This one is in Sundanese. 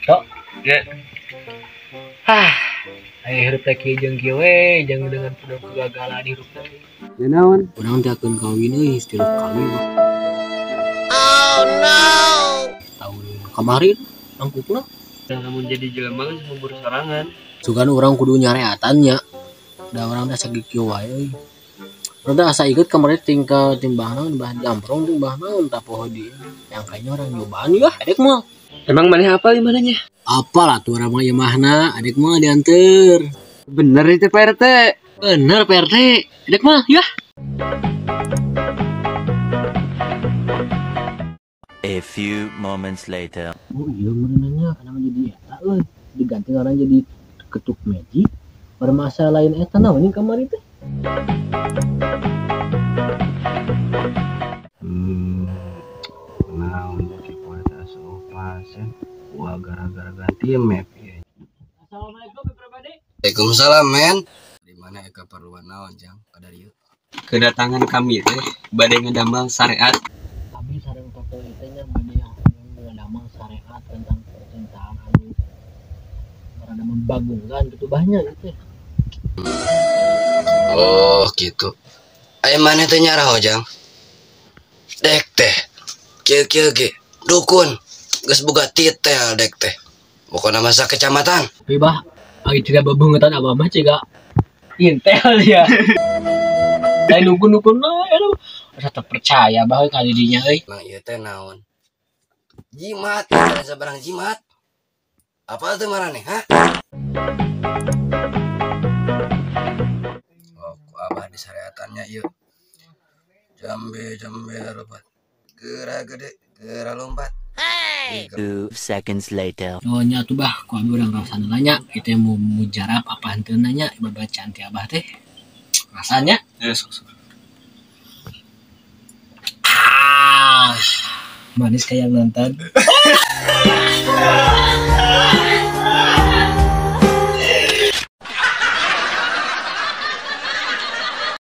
Tok. Ya. Hah. Ayo hirup teh kieu jeung kieu we, jeung dengan penuh kegagalan hirup teh. Ya naon? Urang teh akeun kawin euy, 3 kali. Oh no. Tahun kemarin angkupna. Dan lamun jadi jelema geus ngubur sorangan. Sugan urang kudu nyareatan nya. Da urang teh asa kieu wae euy. Urang teh asa ikut kemarin tinggal timbang naon bah jamprong timbang naon tah poho di. Yang kayaknya orang nyobaan ya, adek mah. Emang maneh apal di mananya? Apal atuh urang mah imahna, adek mah dianter. Bener itu Pak RT. Bener Pak RT. Adek mah ya. A few moments later. Oh iya merenanya kenapa jadi eta euy? Diganti orang jadi ketuk magic. Bermasalah lain eta naon ini kamari teh? Naon ki poe teh asa opasen. Wah gara-gara ganti map ieu. Assalamualaikum pribadi. Waalaikumsalam men. Di mana eka perluan naon jang kada dieu? Kedatangan kami teh bade ngedamel syariat. Kami sareng toko itu nya bade yang ngedamel syariat tentang percintaan anu rada membagongkan gitu banyak gitu. Oh gitu. Aya maneh teh nyaraho jang? Dek teh. Kieu-kieu ge dukun geus boga titel dek teh. Pokona masa kecamatan. Tapi bah, agi tidak bebengetan abah mah ciga intel ya. Lain dukun-dukun mah aduh. Asa teu percaya bah ka didinya euy. Mang ieu teh naon? Jimat, ada sabarang jimat. Apa tuh marane, ha? Oh, ku abah di syariatannya ieu. Jambe jambe lompat. Geura gede, geura lompat. Hey! 2 seconds later. Oh nya tuh bah, ku abi urang rasana nanya, itu mau mujarab apa henteu nanya, babacaan ti abah teh. Rasanya? Ya, sok sok. Ah, manis kayak nonton.